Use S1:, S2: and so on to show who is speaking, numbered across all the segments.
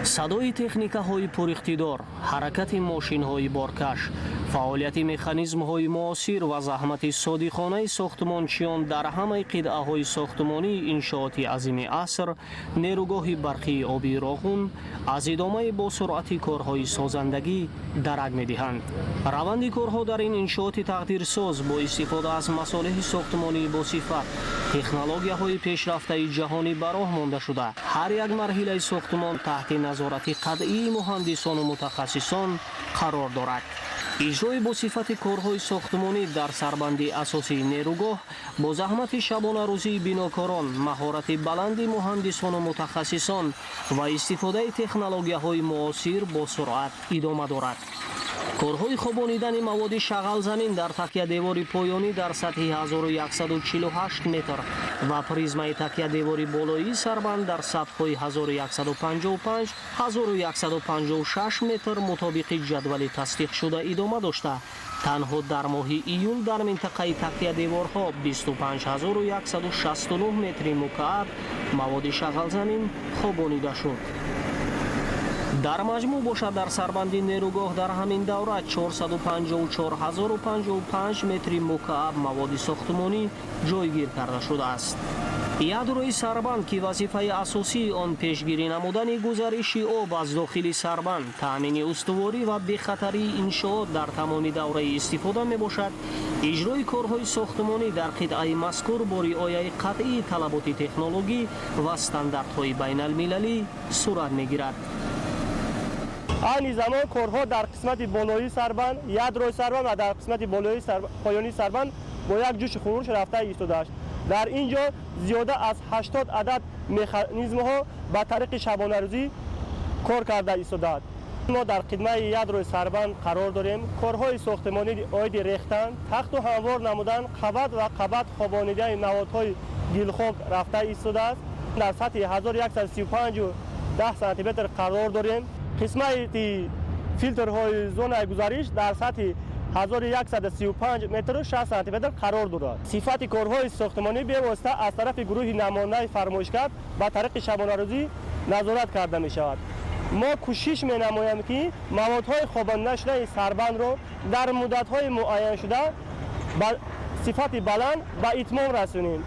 S1: Садои техникаҳои пуриқтидор, ҳаракати мошинҳои боркаш, фаъолияти механизмҳои муосир ва заҳмати содиқонаи сохтмончиён дар ҳамаи қитъаҳои сохтмонии иншооти азими аср, нерӯгоҳи барқии обии Роғун, аз идомаи босуръати корҳои созандагӣ дарак медиҳанд. Раванди корҳо дар ин иншооти тақдирсоз бо истифода аз масолеҳи сохтмонии босифат, технологияҳои пешрафтаи ҷаҳонӣ ба роҳ монда шуда, ҳар як марҳилаи сохтмон таҳти назорати қатъии муҳандисону мутахассисон қарор дорад. Иҷрои босифати корҳои сохтмонӣ дар сарбанди асосии нерӯгоҳ бо заҳмати шабонарӯзии бинокорон, маҳорати баланди муҳандисону мутахассисон ва истифодаи технологияҳои муосир бо суръат идома дорад. Корҳои хобонидани маводи шағалзамин дар такядевори поёнӣ дар сатҳи 1148 метр ва призмаи такядевори болоии сарбанд дар сатҳҳои 1155, 1156 метр мутобиқи ҷадвали тасдиқшуда идома дошта, танҳо дар моҳи июл дар минтақаи такядеворҳо 25169 метри мукааб маводи шағалзамин хобонида шуд. Дар маҷмӯъ бошад, дар сарбанди нерӯгоҳ дар ҳамин давра 454055 метри мукааб маводи сохтмонӣ ҷойгир карда шудааст. Ядрои сарбанд, ки вазифаи асосии он пешгирӣ намудани гузариши об аз дохили сарбанд, таъмини устуворӣ ва бехатарии иншоот дар тамоми давраи истифода мебошад, иҷрои корҳои сохтмонӣ дар қитъаи мазкур бо риояи қатъии талаботи технологӣ ва стандартҳои байналмилалӣ сурат мегирад.
S2: Айни замон корҳо дар қисмати болоии сарбанд, ядрои сарбанд ва дар қисмати болоии поёнии сарбанд бо як ҷӯшу хуруш рафта истодааст. Дар ин ҷо зиёда аз 80 адад механизмҳо ба тариқи шабонарӯзӣ кор карда истодаанд. Мо дар қидмаи ядрои сарбанд қарор дорем. Корҳои сохтмонӣ оиди рехтан, тахту ҳамвор намудан, қабат ва қабат хобонидани маводҳои гилхок рафта истодааст. Дар сатҳи 1135,10 сантиметр қарор дорем. Қисмати филтрҳои зонаи гузариш дар сатҳи 1135 метру 6 сантиметр қарор дорад. Сифати корҳои сохтмонӣ бевосита аз тарафи гурӯҳи намояндаи фармоишгар ба тариқи шабонарӯзӣ назорат карда мешавад. Мо кӯшиш менамоем, ки маводҳои хобонидашудаи сарбандро дар муддатҳои муайяншуда ба сифати баланд ба итмом расонем.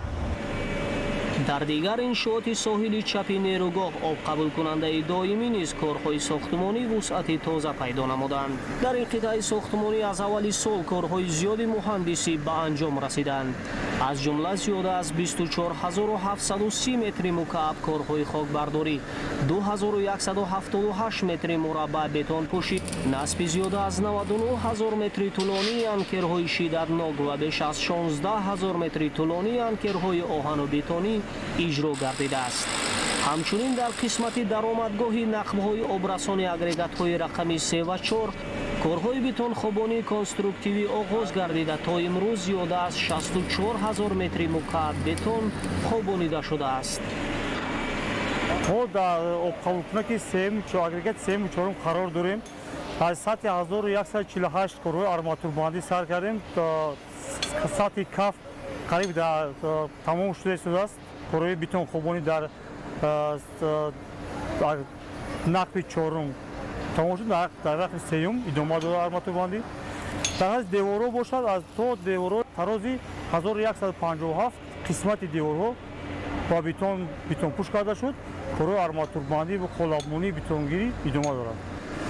S1: Дар дигар иншооти соҳили чапи нерӯгоҳ, обқабулкунандаи доимӣ низ корҳои сохтмонӣ вусъати тоза пайдо намуданд. Дар ин қитъаи сохтмонӣ аз аввали сол корҳои зиёди муҳандисӣ ба анҷом расиданд. Аз ҷумла зиёда аз 24730 метри мукааб корҳои хокбардорӣ, 2178 метри мураббаъ бетонпӯшӣ, насби зиёда аз 99 ҳазор метри тӯлонии анкерҳои шиддатнок ва беш аз 16 ҳазор метри тӯлонии анкерҳои оҳану бетонӣ иҷро гардидааст. Ҳамчунин дар қисмати даромадгоҳи нақбҳои обрасони агрегатҳои рақами 3 ва 4 корҳои бетонхобонии конструктивӣ оғоз гардида, то имрӯз зиёда аз 64 ҳазор метри мукааб бетон хобонида шудааст.
S3: Мо дар обқабулкунаки агрегати сеюму чорум қарор дорем. Аз сатҳи 1148 корҳои арматурбандӣ сар кардем. Сатҳи каф қариб тамом шуда истодааст. Корҳои бетонхобонӣ дар нақби чорум тамом шуд, дар нақби сеюм идома дорад арматурбандӣ. Дар ҳази деворҳо бошад, аз то деворҳо тарози 1157 қисмати деворҳо ба бетонпӯш карда шуд. Корҳои арматурбандӣ ва қолабмонии бетонгирӣ идома дорад.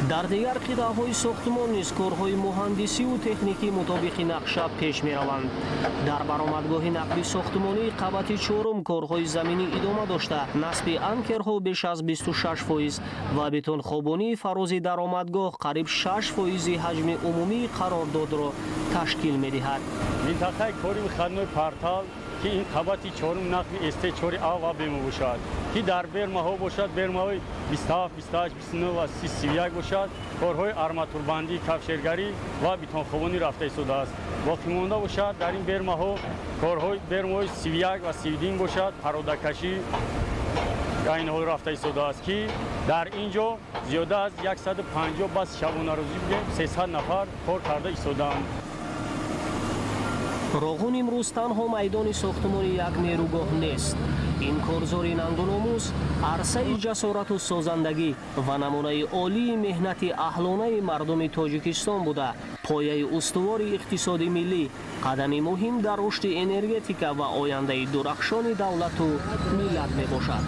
S1: Дар дигар қитъаҳои сохтмон низ корҳои муҳандисиву техникӣ мутобиқи нақша пеш мераванд. Дар баромадгоҳи нақби сохтмонии қабати чорум корҳои заминӣ идома дошта, насби анкерҳо беш аз 26% ва бетонхобонии фарози даромадгоҳ қариб 6% ҳаҷми умумии қарордодро ташкил медиҳад.
S4: Минтақаи кори выходной портал, ки ин қабати чорум нақби СТ4 А ва Б мебошад, ки дар бермаҳо бошад, бермаҳои 27, 28, 29 ва 30, 31 бошад, корҳои арматурбандӣ, кафшергарӣ ва бетонхобонӣ рафта истодааст. Боқимонда бошад, дар ин бермаҳо корҳои бермаҳои 31 ва 32 бошад, пародакашӣ айни ҳол рафта истодааст, ки дар ин ҷо зиёда аз 150 бас шабонарӯзӣ бигем, 300 нафар кор карда истодаанд.
S1: Роғун имрӯз танҳо майдони сохтмони як нерӯгоҳ нест. Ин корзори нангу номус арсаи ҷасорату созандагӣ ва намунаи олии меҳнати аҳлонаи мардуми Тоҷикистон буда, пояи устувори иқтисоди миллӣ, қадами муҳим дар рушди энергетика ва ояндаи дурахшони давлату миллат мебошад.